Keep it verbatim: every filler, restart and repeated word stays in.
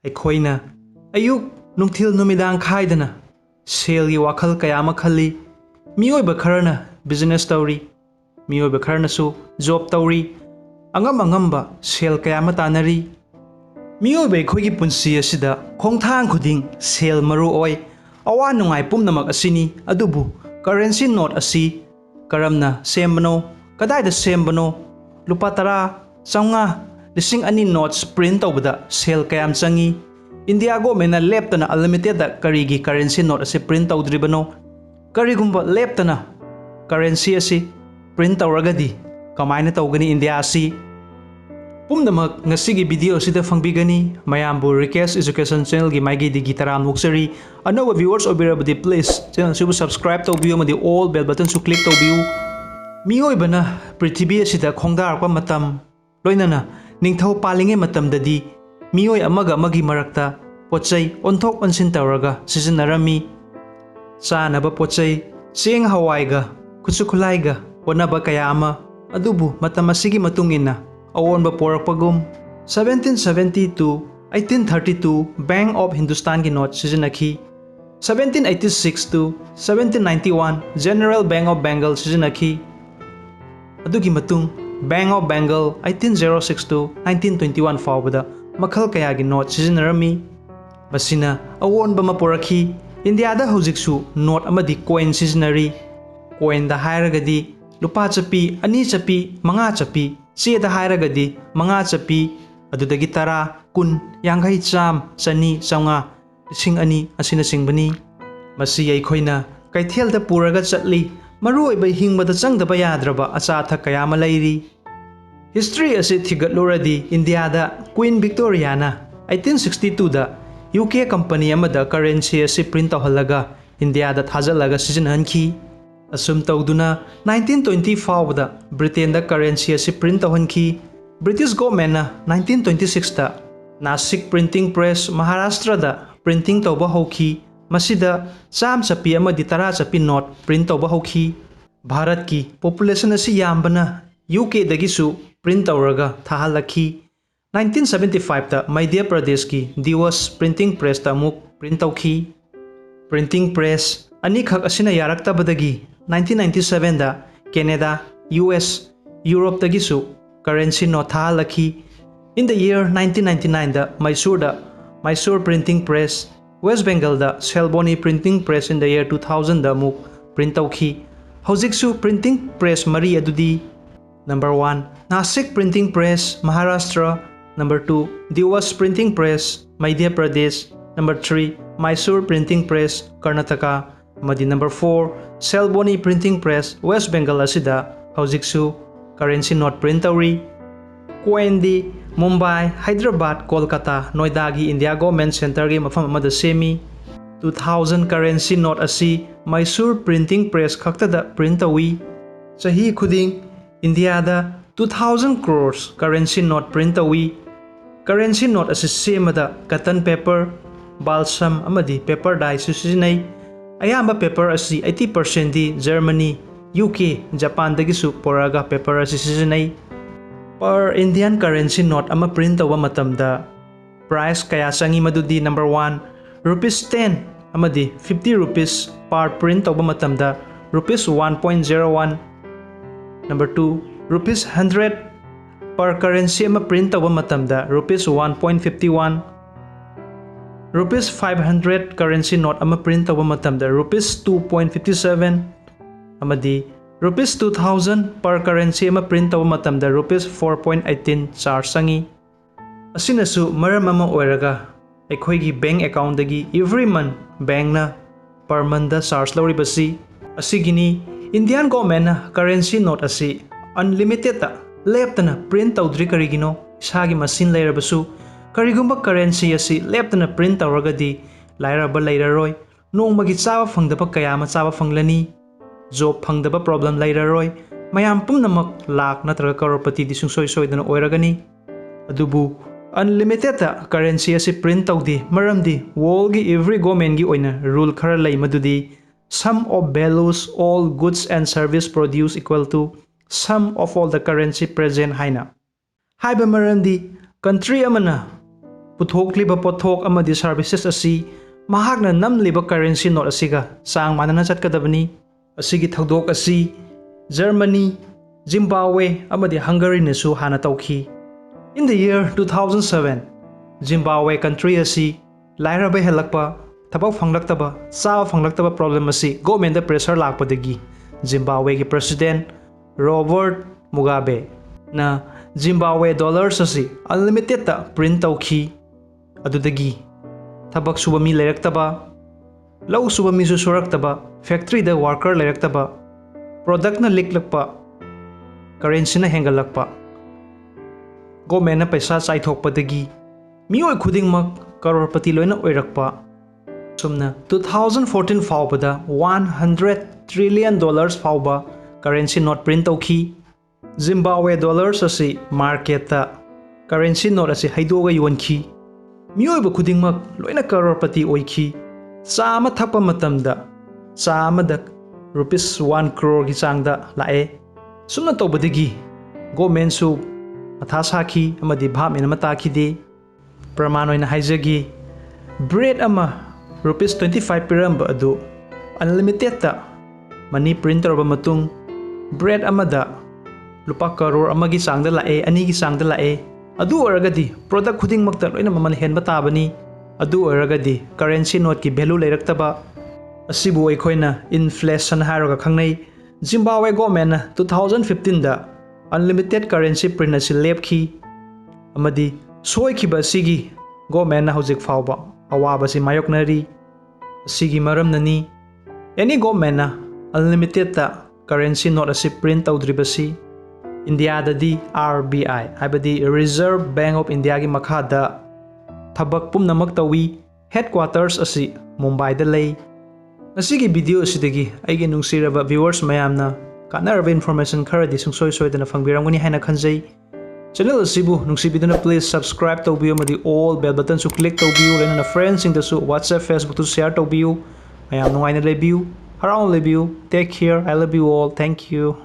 ꯑꯩꯈꯣꯏꯅ ꯑꯌꯨꯛ, ꯅꯨꯡꯊꯤꯜ, ꯅꯨꯃꯤꯗꯥꯡ ꯈꯥꯏꯗꯅ ꯁꯦꯜꯒꯤ ꯋꯥꯈꯜ ꯀꯌꯥ ꯑꯃ ꯈꯜꯂꯤ꯫ ꯃꯤꯑꯣꯏꯕ ꯈꯔꯅ business ꯇꯧꯔꯤ, ꯃꯤꯑꯣꯏꯕ ꯈꯔꯅꯁꯨ job ꯇꯧꯔꯤ, ꯑꯉꯝ ꯑꯉꯝꯕ ꯁꯦꯜ ꯀꯌꯥ ꯑꯃ ꯇꯥꯟꯅꯔꯤ꯫ ꯃꯤꯑꯣꯏꯕ ꯑꯩꯈꯣꯏꯒꯤ ꯄꯨꯟꯁꯤ ꯑꯁꯤꯗ ꯈꯣꯡꯊꯥꯡ ꯈꯨꯗꯤꯡ ꯁꯦꯜ ꯃꯔꯨ ꯑꯣꯏ꯫ ꯑꯋꯥ ꯅꯨꯡꯉꯥꯏ ꯄꯨꯝꯅꯃꯛ ꯑꯁꯤꯅꯤ, ꯑꯗꯨꯕꯨ currency note ꯑꯁꯤ ꯀꯔꯝꯅ ꯁꯦꯝꯕꯅꯣ, ꯀꯗꯥꯏꯗ ꯁꯦꯝꯕꯅꯣ, ꯂꯨꯄꯥ ꯇꯔꯥ, ꯆꯥꯝꯃꯉꯥ, ꯂꯤꯁꯤꯡ ꯑꯅꯤ notes print ꯇꯧꯕꯗ ꯁꯦꯜ ꯀꯌꯥꯝ ꯆꯪꯏ? India government ꯅ ꯂꯦꯞꯇꯅ unlimited ꯗ ꯀꯔꯤꯒꯤ currency note ꯑꯁꯤ print ꯇꯧꯗ꯭ꯔꯤꯕꯅꯣ? ꯀꯔꯤꯒꯨꯝꯕ ꯂꯦꯞꯇꯅ currency ꯑꯁꯤ print ꯇꯧꯔꯒꯗꯤ ꯀꯃꯥꯏꯅ ꯇꯧꯒꯅꯤ India ꯑꯁꯤ? ꯄꯨꯝꯅꯃꯛ ꯉꯁꯤꯒꯤ video ꯑꯁꯤꯗ ꯐꯪꯕꯤꯒꯅꯤ꯫ ꯃꯌꯥꯝꯕꯨ Rikesh Education channel ꯒꯤ ꯃꯥꯏꯀꯩꯗꯒꯤ ꯇꯔꯥꯝꯅ ꯑꯣꯛꯆꯔꯤ꯫ ꯑꯅꯧꯕ viewers ꯑꯣꯏꯕꯤꯔꯕꯗꯤ please channel ꯑꯁꯤꯕꯨ subscribe ꯇꯧꯕꯤꯌꯨ ꯑꯃꯗꯤ all bell button ꯁꯨ click ꯇꯧꯕꯤꯌꯨ꯫ ꯃꯤꯑꯣꯏꯕꯅ ꯄ꯭ꯔꯤꯊꯤꯕꯤ ꯑꯁꯤꯗ ꯈꯣꯡꯗꯥꯔꯛꯄ ꯃꯇꯝ, ꯂꯣꯏꯅꯅ ꯅꯤꯡꯊꯧ ꯄꯥꯜꯂꯤꯉꯩ ꯃꯇꯝꯗꯗꯤ ꯃꯤꯑꯣꯏ ꯑꯃꯒ ꯑꯃꯒꯤ ꯃꯔꯛꯇ ꯄꯣꯠꯆꯩ ꯑꯣꯟꯊꯣꯛ ꯑꯣꯟꯁꯤꯟ ꯇꯧꯔꯒ ꯁꯤꯖꯤꯟꯅꯔꯝꯃꯤ꯫ ꯆꯥꯅꯕ ꯄꯣꯠꯆꯩ, ꯆꯦꯡ ꯍꯋꯥꯏꯒ, ꯈꯨꯠꯁꯨ ꯈꯨꯠꯂꯥꯏꯒ ꯑꯣꯟꯅꯕ ꯀꯌꯥ ꯑꯃ꯫ ꯑꯗꯨꯕꯨ ꯃꯇꯝ ꯑꯁꯤꯒꯤ ꯃꯇꯨꯡ ꯏꯟꯅ ꯑꯑꯣꯟꯕ ꯄꯣꯔꯛꯄꯒꯨꯝ, seventeen seventy to eighteen thirty two Bank of Hindustan ꯒꯤ note ꯁꯤꯖꯤꯟꯅꯈꯤ꯫ Seventeen eighty six to seventeen ninety one General Bank of Bengal ꯁꯤꯖꯤꯟꯅꯈꯤ꯫ ꯑꯗꯨꯒꯤ ꯃꯇꯨꯡ Bank of Bengal eighteen zero six to nineteen twenty one ꯐꯥꯎꯕꯗ ꯃꯈꯜ ꯀꯌꯥꯒꯤ note ꯁꯤꯖꯤꯟꯅꯔꯝꯃꯤ꯫ ꯃꯁꯤꯅ ꯑꯑꯣꯟꯕ ꯑꯃ ꯄꯨꯔꯛꯈꯤ꯫ ꯏꯟꯗꯤꯌꯥꯗ ꯍꯧꯖꯤꯛꯁꯨ note ꯑꯃꯗꯤ coin ꯁꯤꯖꯤꯟꯅꯔꯤ꯫ Coin ꯗ ꯍꯥꯏꯔꯒꯗꯤ ꯂꯨꯄꯥ ꯆꯞꯄꯤ, ꯑꯅꯤ ꯆꯞꯄꯤ, ꯃꯉꯥ ꯆꯞꯄꯤ, ꯆꯦꯗ ꯍꯥꯏꯔꯒꯗꯤ ꯃꯉꯥ ꯆꯞꯄꯤ, ꯑꯗꯨꯗꯒꯤ ꯇꯔꯥ, ꯀꯨꯟ, ꯌꯥꯡꯈꯩ, ꯆꯥꯝ, ꯆꯅꯤ, ꯆꯥꯝꯃꯉꯥ, ꯂꯤꯁꯤꯡ ꯑꯅꯤ ꯑꯁꯤꯅꯆꯤꯡꯕꯅꯤ꯫ ꯃꯁꯤ ꯑꯩꯈꯣꯏꯅ ꯀꯩꯊꯦꯜꯗ ꯄꯨꯔꯒ ꯆꯠꯂꯤ꯫ ꯃꯔꯨꯑꯣꯏꯕ ꯍꯤꯡꯕꯗ ꯆꯪꯗꯕ ꯌꯥꯗ꯭ꯔꯕ ꯑꯆꯥ ꯑꯊꯛ ꯀꯌꯥ ꯑꯃ ꯂꯩꯔꯤ꯫ History ꯑꯁꯤ ꯊꯤꯒꯠꯂꯨꯔꯗꯤ ꯏꯟꯗꯤꯌꯥꯗ Queen Victoria ꯅ eighteen sixty two ꯗ U K company ꯑꯃꯗ currency ꯑꯁꯤ print ꯇꯧꯍꯜꯂꯒ ꯏꯟꯗꯤꯌꯥꯗ ꯊꯥꯖꯤꯜꯂꯒ ꯁꯤꯖꯤꯟꯅꯍꯟꯈꯤ꯫ ꯑꯁꯨꯝ ꯇꯧꯗꯨꯅ nineteen twenty ꯐꯥꯎꯕꯗ Britain ꯗ currency ꯑꯁꯤ print ꯇꯧꯍꯟꯈꯤ꯫ British government ꯅ nineteen twenty six ꯇ Nashik printing press, ꯃꯍꯥꯔꯥꯁꯇ꯭ꯔꯗ printing ꯇꯧꯕ ꯍꯧꯈꯤ꯫ ꯃꯁꯤꯗ ꯆꯥꯝ ꯆꯞꯄꯤ ꯑꯃꯗꯤ ꯇꯔꯥ ꯆꯞꯄꯤ note print ꯇꯧꯕ ꯍꯧꯈꯤ꯫ ꯚꯥꯔꯠꯀꯤ population ꯑꯁꯤ ꯌꯥꯝꯕꯅ U K ꯗꯒꯤꯁꯨ print ꯇꯧꯔꯒ ꯊꯥꯍꯜꯂꯛꯈꯤ꯫ ꯅꯥꯏꯟꯇꯤꯟ ꯁꯕꯦꯟꯇꯤ ꯐꯥꯏꯚꯇ ꯃꯙ꯭ꯌ ꯄ꯭ꯔꯗꯦꯁꯀꯤ ꯗꯤꯋꯁ ꯄ꯭ꯔꯤꯟꯇꯤꯡ ꯄ꯭ꯔꯦꯁꯇ ꯑꯃꯨꯛ ꯄ꯭ꯔꯤꯟ ꯇꯧꯈꯤ꯫ ꯄ꯭ꯔꯤꯟꯇꯤꯡ ꯄ꯭ꯔꯦꯁ ꯑꯅꯤꯈꯛ ꯑꯁꯤꯅ ꯌꯥꯔꯛꯇꯕꯗꯒꯤ ꯅꯥꯏꯟꯇꯤꯟ ꯅꯥꯏꯟꯇꯤ ꯁꯕꯦꯟꯗ ꯀꯦꯅꯦꯗꯥ, ꯌꯨ ꯑꯦꯁ, ꯌꯨꯔꯣꯞꯇꯒꯤꯁꯨ ꯀꯔꯦꯟꯁꯤ ꯅꯣꯠ ꯊꯥꯍꯜꯂꯛꯈꯤ꯫ In the year nineteen ninety nineꯗ ꯃꯩꯁꯨꯔꯗ ꯃꯩꯁꯨꯔ ꯄ꯭ꯔꯤꯟꯇꯤꯡ ꯄ꯭ꯔꯦꯁ, ꯋꯦꯁ ꯕꯦꯡꯒꯜꯗ Salboni printing press in the year two thousandꯗ ꯑꯃꯨꯛ ꯄ꯭ꯔꯤꯟ ꯇꯧꯈꯤ꯫ ꯍꯧꯖꯤꯛꯁꯨ ꯄ꯭ꯔꯤꯟꯇꯤꯡ ꯄ꯭ꯔꯦꯁ ꯃꯔꯤ ꯑꯗꯨꯗꯤ Number one, Nasik Printing Press, Maharashtra. Number two, Diwas Printing Press, Madhya Pradesh. Number three, Mysore Printing Press, Karnataka. ꯑꯃꯗꯤ number four, Selboni Printing Press, West Bengal ꯑꯁꯤꯗ ꯍꯧꯖꯤꯛꯁꯨ currency note print ꯇꯧꯔꯤ꯫ Coinꯗꯤ Mumbai, Hyderabad, Kolkata, ꯅꯣꯏꯗꯥꯒꯤ India Government Centerꯒꯤ ꯃꯐꯝ ꯑꯃꯗ ꯁꯦꯝꯃꯤ꯫ Two thousand currency note ꯑꯁꯤ Mysore printing press ꯈꯛꯇꯗ print ꯇꯧꯏ꯫ ꯆꯍꯤ ꯈꯨꯗꯤꯡ ꯏꯟꯗꯤꯌꯥꯗ two thousand crores currency note print ꯇꯧꯏ꯫ Currency note ꯑꯁꯤ ꯁꯦꯝꯕꯗ cotton paper, balsam ꯑꯃꯗꯤ paper dyeꯁꯨ ꯁꯤꯖꯤꯟꯅꯩ꯫ ꯑꯌꯥꯝꯕ paper ꯑꯁꯤ eighty percentꯗꯤ ꯖꯔꯃꯅꯤ, ꯌꯨ ꯀꯦ, ꯖꯄꯥꯟꯗꯒꯤꯁꯨ ꯄꯨꯔꯛꯑꯒ paper ꯑꯁꯤ ꯁꯤꯖꯤꯟꯅꯩ꯫ Per Indian currency note ꯑꯃ print ꯇꯧꯕ ꯃꯇꯝꯗ price ꯀꯌꯥ ꯆꯪꯏ? ꯃꯗꯨꯗꯤ number one, rupees ten ꯑꯃꯗꯤ fifty rupees per print ꯇꯧꯕ ꯃꯇꯝꯗ rupees one point zero one꯫ Number two, rupees hundred per currency ꯑꯃ print ꯇꯧꯕ ꯃꯇꯝꯗ rupees one point fifty one꯫ Rupees five hundred currency note ꯑꯃ print ꯇꯧꯕ ꯃꯇꯝꯗ rupees two point fifty seven꯫ ꯑꯃꯗꯤ rupees two thousand per currency ꯑꯃ print ꯇꯧꯕ ꯃꯇꯝꯗ rupees four point eighteen charge ꯆꯪꯏ꯫ ꯑꯁꯤꯅꯁꯨ ꯃꯔꯝ ꯑꯃ ꯑꯣꯏꯔꯒ ꯑꯩꯈꯣꯏꯒꯤ bank accountꯗꯒꯤ every month bankꯅ per monthꯗ charge ꯂꯧꯔꯤꯕꯁꯤ ꯑꯁꯤꯒꯤꯅꯤ꯫ Indian governmentꯅ currency note ꯑꯁꯤ unlimitedꯇ ꯂꯦꯞꯇꯅ print ꯇꯧꯗ꯭ꯔꯤ ꯀꯔꯤꯒꯤꯅꯣ? ꯏꯁꯥꯒꯤ machine ꯂꯩꯔꯕꯁꯨ ꯀꯔꯤꯒꯨꯝꯕ currency ꯑꯁꯤ ꯂꯦꯞꯇꯅ print ꯇꯧꯔꯒꯗꯤ ꯂꯥꯏꯔꯕ ꯂꯩꯔꯔꯣꯏ, ꯅꯣꯡꯃꯒꯤ ꯆꯥꯕ ꯐꯪꯗꯕ ꯀꯌꯥ ꯑꯃ ꯆꯥꯕ ꯐꯪꯂꯅꯤ, job ꯐꯪꯗꯕ problem ꯂꯩꯔꯔꯣꯏ, ꯃꯌꯥꯝ ꯄꯨꯝꯅꯃꯛ ꯂꯥꯈ ꯅꯠꯇ꯭ꯔꯒ ꯀꯔꯣꯔꯄꯇꯤꯗꯤ ꯁꯨꯡꯁꯣꯏ ꯁꯣꯏꯗꯅ ꯑꯣꯏꯔꯒꯅꯤ꯫ ꯑꯗꯨꯕꯨ unlimitedꯇ currency ꯑꯁꯤ print ꯇꯧꯗꯦ, ꯃꯔꯝꯗꯤ worldꯒꯤ every governmentꯒꯤ ꯑꯣꯏꯅ rule ꯈꯔ ꯂꯩ, ꯃꯗꯨꯗꯤ sum of values all goods and service produce equal to sum of all the currency present ꯍꯥꯏꯅ꯫ ꯍꯥꯏꯕ ꯃꯔꯝꯗꯤ Country ꯑꯃꯅ ꯄꯨꯊꯣꯛꯂꯤꯕ ꯄꯣꯠꯊꯣꯛ ꯑꯃꯗꯤ services ꯑꯁꯤ ꯃꯍꯥꯛꯅ ꯅꯝꯂꯤꯕ currency note ꯑꯁꯤꯒ ꯆꯥꯡ ꯃꯥꯟꯅꯅ ꯆꯠꯀꯗꯕꯅꯤ꯫ ꯑꯁꯤꯒꯤ ꯊꯧꯗꯣꯛ ꯑꯁꯤ Germany, Zimbabwe ꯑꯃꯗꯤ Hungaryꯅꯁꯨ ꯍꯥꯟꯅ ꯇꯧꯈꯤ꯫ In the year two thousand seven, Zimbabwe country ꯑꯁꯤ ꯂꯥꯏꯔꯕ ꯍꯦꯜꯂꯛꯄ, ꯊꯕꯛ ꯐꯪꯂꯛꯇꯕ, ꯆꯥꯕ ꯐꯪꯂꯛꯇꯕ problem ꯑꯁꯤ governmentꯇ pressure ꯂꯥꯛꯄꯗꯒꯤ Zimbabweꯒꯤ president Robert Mugabeꯅ Zimbabwe dollars ꯑꯁꯤ unlimitedꯇ print ꯇꯧꯈꯤ꯫ ꯑꯗꯨꯗꯒꯤ ꯊꯕꯛ ꯁꯨꯕ ꯃꯤ ꯂꯩꯔꯛꯇꯕ, ꯂꯧ ꯁꯨꯕ ꯃꯤꯁꯨ ꯁꯨꯔꯛꯇꯕ, factoryꯗ worker ꯂꯩꯔꯛꯇꯕ, productꯅ ꯂꯤꯛꯂꯛꯄ, currencyꯅ ꯍꯦꯟꯒꯠꯂꯛꯄ, governmentꯅ ꯄꯩꯁꯥ ꯆꯥꯏꯊꯣꯛꯄꯗꯒꯤ ꯃꯤꯑꯣꯏ ꯈꯨꯗꯤꯡꯃꯛ crorepati ꯂꯣꯏꯅ ꯑꯣꯏꯔꯛꯄ꯫ ꯁꯨꯝꯅ two thousand fourteen ꯐꯥꯎꯕꯗ one hundred trillion dollars ꯐꯥꯎꯕ currency note print ꯇꯧꯈꯤ꯫ Zimbabwe dollars ꯑꯁꯤ marketꯇ currency note ꯑꯁꯤ ꯍꯩꯗꯣꯛꯑꯒ ꯌꯣꯟꯈꯤ꯫ ꯃꯤꯑꯣꯏꯕ ꯈꯨꯗꯤꯡꯃꯛ ꯂꯣꯏꯅ crorepati ꯑꯣꯏꯈꯤ꯫ ꯆꯥ ꯑꯃ ꯊꯛꯄ ꯃꯇꯝꯗ ꯆꯥ ꯑꯃꯗ rupees one croreꯒꯤ ꯆꯥꯡꯗ ꯂꯥꯛꯑꯦ꯫ ꯁꯨꯝꯅ ꯇꯧꯕꯗꯒꯤ governmentꯁꯨ ꯃꯊꯥ ꯁꯥꯈꯤ ꯑꯃꯗꯤ ꯚꯥꯞ ꯃꯦꯟ ꯑꯃ ꯇꯥꯈꯤꯗꯦ꯫ ꯄ꯭ꯔꯃꯥꯟ ꯑꯣꯏꯅ ꯍꯥꯏꯖꯒꯦ, bread ꯑꯃ rupees twenty five ꯄꯤꯔꯝꯕ ꯑꯗꯨ unlimitedꯇ money print ꯇꯧꯔꯕ ꯃꯇꯨꯡ bread ꯑꯃꯗ ꯂꯨꯄꯥ crore ꯑꯃꯒꯤ ꯆꯥꯡꯗ ꯂꯥꯛꯑꯦ, ꯑꯅꯤꯒꯤ ꯆꯥꯡꯗ ꯂꯥꯛꯑꯦ꯫ ꯑꯗꯨ ꯑꯣꯏꯔꯒꯗꯤ product ꯈꯨꯗꯤꯡꯃꯛꯇ ꯂꯣꯏꯅ ꯃꯃꯜ ꯍꯦꯟꯕ ꯇꯥꯕꯅꯤ꯫ ꯑꯗꯨ ꯑꯣꯏꯔꯒꯗꯤ currency noteꯀꯤ value ꯂꯩꯔꯛꯇꯕ ꯑꯁꯤꯕꯨ ꯑꯩꯈꯣꯏꯅ inflation ꯍꯥꯏꯔꯒ ꯈꯪꯅꯩ꯫ Zimbabwe governmentꯅ two thousand fifteenꯗ unlimited currency print ꯑꯁꯤ ꯂꯦꯞꯈꯤ ꯑꯃꯗꯤ ꯁꯣꯏꯈꯤꯕ ꯑꯁꯤꯒꯤ governmentꯅ ꯍꯧꯖꯤꯛ ꯐꯥꯎꯕ ꯑꯋꯥꯕꯁꯤ ꯃꯥꯌꯣꯛꯅꯔꯤ꯫ ꯑꯁꯤꯒꯤ ꯃꯔꯝꯅꯅꯤ any governmentꯅ unlimitedꯇ currency note ꯑꯁꯤ print ꯇꯧꯗ꯭ꯔꯤꯕꯁꯤ꯫ ꯏꯟꯗꯤꯌꯥꯗꯗꯤ RBI ꯍꯥꯏꯕꯗꯤ Reserve Bank of Indiaꯒꯤ ꯃꯈꯥꯗ ꯊꯕꯛ ꯄꯨꯝꯅꯃꯛ ꯇꯧꯏ꯫ Headquarters ꯑꯁꯤ ꯃꯨꯝꯕꯥꯏꯗ ꯂꯩ꯫ ꯉꯁꯤꯒꯤ video ꯑꯁꯤꯗꯒꯤ ꯑꯩꯒꯤ ꯅꯨꯡꯁꯤꯔꯕ viewers ꯃꯌꯥꯝꯅ ꯀꯥꯟꯅꯔꯕ information ꯈꯔꯗꯤ ꯁꯨꯡꯁꯣꯏ ꯁꯣꯏꯗꯅ ꯐꯪꯕꯤꯔꯝꯒꯅꯤ ꯍꯥꯏꯅ ꯈꯟꯖꯩ꯫ Channel ꯑꯁꯤꯕꯨ ꯅꯨꯡꯁꯤꯕꯤꯗꯨꯅ please subscribe ꯇꯧꯕꯤꯌꯨ ꯑꯃꯗꯤ all bell buttonꯁꯨ click ꯇꯧꯕꯤꯌꯨ, ꯂꯣꯏꯅꯅ friendsꯁꯤꯡꯗꯁꯨ WhatsApp, Facebookꯇꯁꯨ share ꯇꯧꯕꯤꯌꯨ꯫ ꯃꯌꯥꯝ ꯅꯨꯡꯉꯥꯏꯅ ꯂꯩꯕꯤꯌꯨ, ꯍꯔꯥꯎꯅ ꯂꯩꯕꯤꯌꯨ꯫ Take care, I love you all, thank you꯫